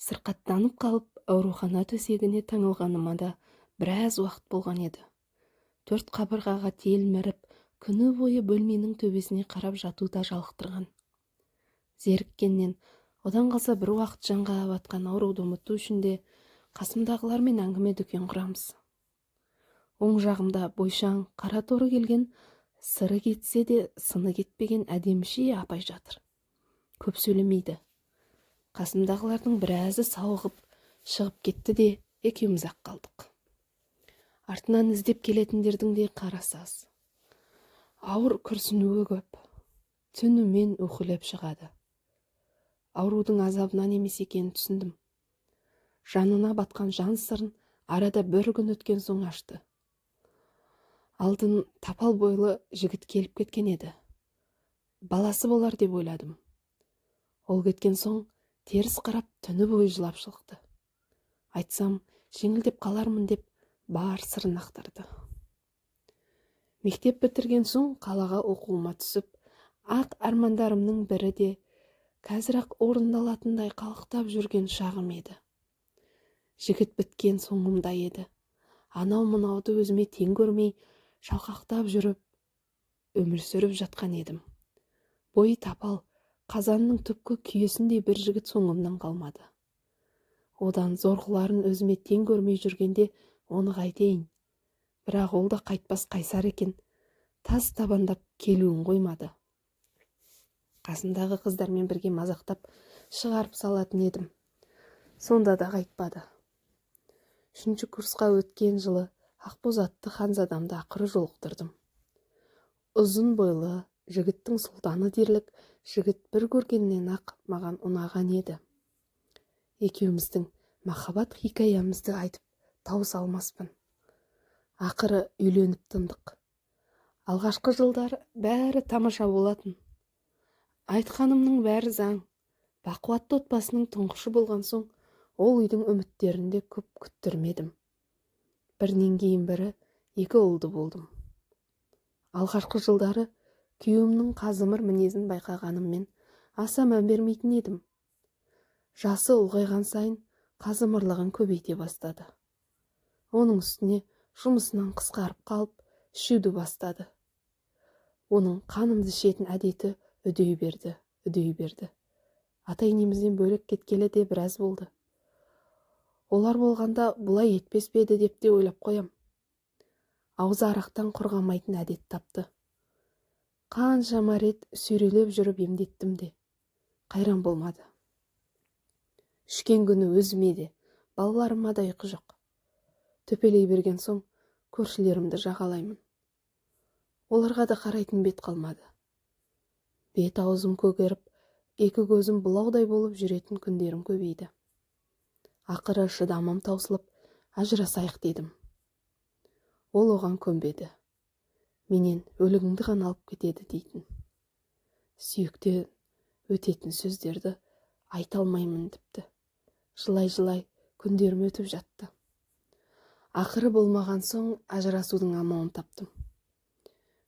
Сырқаттанып қалып, аурухана төсегіне таңылғаныма да біраз уақыт болған еді. Төрт қабырғаға телміріп, күні бойы бөлменің төбесіне қарап жату да жалықтырған. Зеріккеннен, одан қалса бір уақыт жанға батқан ауруды ұмыту үшін де қасымдағылармен әңгіме дүкен құрамыз. Оң жағымда бойшаң, қара торы келген, сыры кетсе де сыны кетпеген әдеміше апай жатыр. Көп сөйлемейді. Қасымдағылардың біразы сауығып шығып кетті де, екеуміз-ақ қалдық. Артынан іздеп келетіндердің де қарасы аз. Ауыр күрсінуі көп. Түнімен уһілеп шығады. Аурудың азабынан емес екенін түсіндім. Жанына батқан жан сырын арада бір күн өткен соң ашты. Алдын тапал бойлы жігіт келіп кеткен еді. Баласы болар деп ойладым. Ол кеткен соң теріс қарап, түні бойы жылап шықты. Айтсам, жеңілдеп қалармын деп бар сырын ақтарды. Мектеп бітірген соң қалаға оқуыма түсіп, ақ армандарымның бірі де қазір-ақ орындалатындай қалықтап жүрген шағым еді. Жігіт біткен соңымда еді. Анау-мынауды өзіме тең көрмей, шалқақтап жүріп, өмір сүріп жатқан едім. Бойы тапал, қазанның түпкі күйесіндей бір жігіт соңымнан қалмады. Одан зорғыларын өзіме тең көрмей жүргенде оны қайтейін. Бірақ ол да қайтпас қайсар екен. Тас табандап келуін қоймады. Қасымдағы қыздармен бірге мазақтап шығарып салатын едім. Сонда да қайтпады. Үшінші курсқа өткен жылы ақбоз атты ханзадамды ақыры жолықтырдым. Ұзын бойлы, жігіттің сұлтаны дерлік жігіт бір көргеннен-ақ маған ұнаған еді. Екеуміздің махаббат хикаямызды айтып тауыса алмаспын. Ақыры үйленіп тындық. Алғашқы жылдар бәрі тамаша болатын. Айтқанымның бәрі заң. Бақуатты отбасының тұңғышы болған соң, ол үйдің үміттерін де көп күттірмедім. Бірінен кейін бірі екі ұлды болдым. Алғашқы жылдары күйеуімнің қазымыр мінезін байқағаныммен аса мән бермейтін едім. Жасы ұлғайған сайын қазымырлығын көбейте бастады. Оның үстіне жұмысынан қысқарып қалып, ішуді бастады. Оның қанымды ішетін әдеті үдей берді, үдей берді. Ата-енемізден бөлек кеткелі де біраз болды. Олар болғанда бұлай етпес пе еді деп те ойлап қоям. Аузы арақтан құрғамайтын әдет тапты. Қаншама рет сүйрелеп жүріп емдеттім де, қайран болмады. Ішкен күні өзіме де, балаларыма да ұйқы жоқ. Төпелей берген соң көршілерімді жағалаймын. Оларға да қарайтын бет қалмады. Бет аузым көгеріп, екі көзім бұлаудай болып жүретін күндерім көбейді. Ақыры шыдамым таусылып, ажырасайық дедім. Ол оған көнбеді. Менен өлігіңді ғана алып кетеді дейтін. Сүйекте өтетін сөздерді айта алмаймын тіпті. Жылай-жылай күндерім өтіп жатты. Ақыры болмаған соң ажырасудың амалын таптым.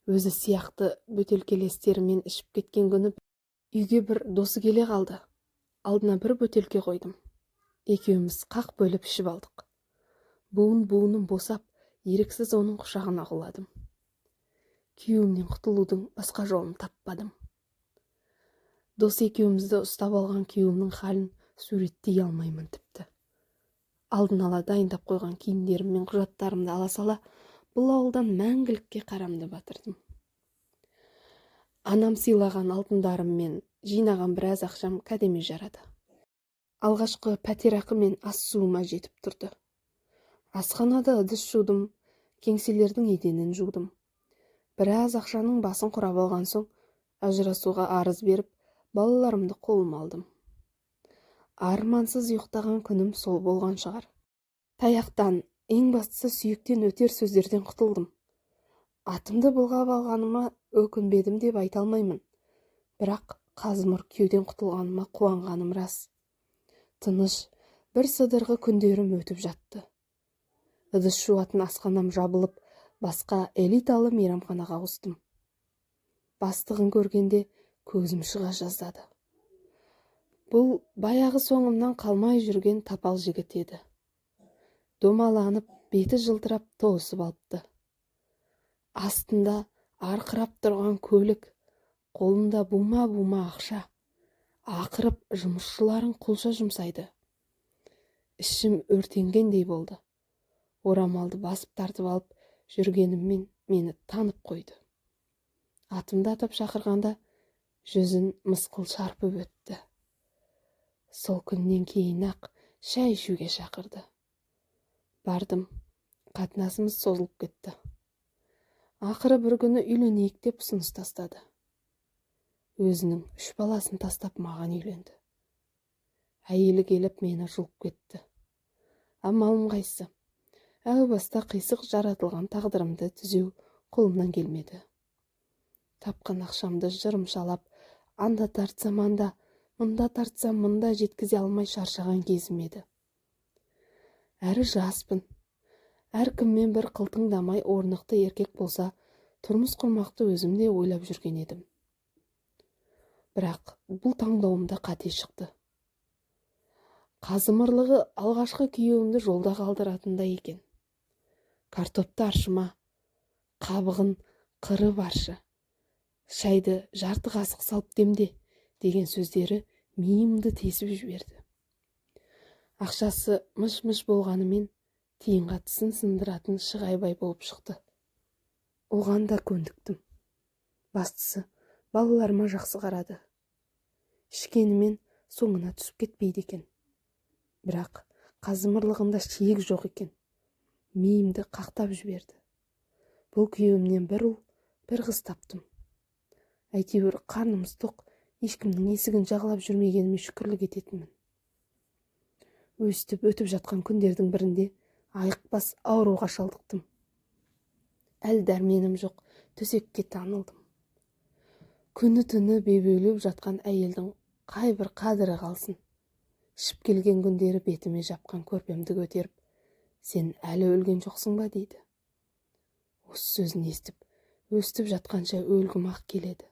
Өзі сияқты бөтелкелестерімен ішіп кеткен күні үйге бір досы келе қалды. Алдына бір бөтелке қойдым. Екеуміз қақ бөліп ішіп алдық. Буын-буыным босап, еріксіз оның құшағына құладым. Күйеуімнен құтылудың басқа жолын таппадым. Дос екеумізді ұстап алған күйеуімнің халін суреттей алмаймын тіпті. Алдын ала дайындап қойған киімдерім мен құжаттарымды ала сала, бұл ауылдан мәңгілікке қарамды батырдым. Анам сыйлаған алтындарым мен жинаған біраз ақшам кәдеме жарады. Алғашқы пәтерақы мен ас-суыма жетіп тұрды. Асханада ыдыс жудым, кеңселердің еденін жудым. Біраз ақшаның басын құрап алған соң ажырасуға арыз беріп, балаларымды қолыма алдым. Армансыз ұйықтаған күнім сол болған шығар. Таяқтан, ең бастысы сүйектен өтер сөздерден құтылдым. Атымды былғап алғаныма өкінбедім деп айта алмаймын. Бірақ қазымыр күйеуден құтылғаныма қуанғаным рас. Тыныш, бір сыдырғы күндерім өтіп жатты. Ыдыс жуатын асханам жабылып, басқа элиталы мейрамханаға ауыстым. Бастығын көргенде көзім шыға жаздады. Бұл баяғы соңымнан қалмай жүрген тапал жігіт еді. Домаланып, беті жылтырап толысып алыпты. Астында арқырап тұрған көлік, қолында бума-бума ақша. Ақырып жұмысшыларын құлша жұмсайды. Ішім өртенгендей болды. Орамалды басып тартып алып жүргеніммен мені танып қойды. Атымды атап шақырғанда жүзін мысқыл шарпып өтті. Сол күннен кейін-ақ шай ішуге шақырды. Бардым. Қатынасымыз созылып кетті. Ақыры бір күні үйленейік деп ұсыныс тастады. Өзінің 3 баласын тастап маған үйленді. Әйелі келіп мені жұлып кетті. Амалым қайсы? Әу баста қисық жаратылған тағдырымды түзеу қолымнан келмеді. Тапқан ақшамды жырымшалап, анда тартсам анда, мында тартсам мында жеткізе алмай шаршаған кезім еді. Әрі жаспын. Әркіммен бір қылтыңдамай орнықты еркек болса, тұрмыс құрмақты өзім де ойлап жүрген едім. Бірақ бұл таңдауымда қате шықты. Қазымырлығы алғашқы күйеуімді жолда қалдыратындай екен. Картопты аршыма, қабығын қырып аршы, шайды жарты қасық салып демде деген сөздері миымды тесіп жіберді. Ақшасы мыш-мыш болғанымен тиынға тісін сындыратын шығайбай болып шықты. Оған да көндіктім. Бастысы, балаларыма жақсы қарады. Ішкенімен соңына түсіп кетпейді екен. Бірақ қазымырлығында шек жоқ екен. Миымды қақтап жіберді. Бұл күйеуімнен бір ұл, бір қыз таптым. Әйтеуір қарнымыз тоқ, ешкімнің есігін жағалап жүрмегеніме шүкірлік ететінмін. Өстіп өтіп жатқан күндердің бірінде айықпас ауруға шалдықтым. Әл дәрменім жоқ, төсекке таңылдым. Күні-түні бебеулеп жатқан әйелдің қай бір қадірі қалсын. Ішіп келген күндері бетіме жапқан көрпемді көтеріп, сен әлі өлген жоқсың ба дейді. Осы сөзін естіп, өстіп жатқанша өлгім-ақ келеді.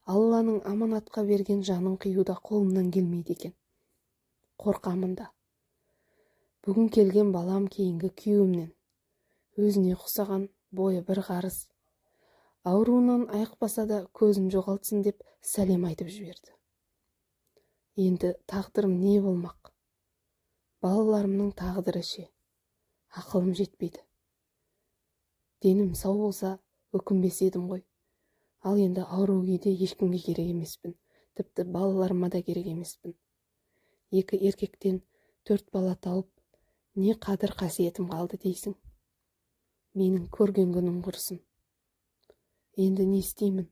Алланың аманатқа берген жанын қиюда қолымнан келмейді екен. Қорқамын да. Бүгін келген балам кейінгі күйеуімнен. Өзіне ұқсаған бойы бір қарыс. Ауруынан айықпаса да көзін жоғалтсын деп сәлем айтып жіберді. Енді тағдырым не болмақ? Балаларымның тағдыры ше? Ақылым жетпейді. Денім сау болса, өкінбес едім ғой. Ал енді ауру күйде ешкімге керек емеспін. Тіпті балаларыма да керек емеспін. 2 еркектен 4 бала тауып, не қадір қасиетім қалды дейсің. Менің көрген күнім құрысын. Енді не істеймін?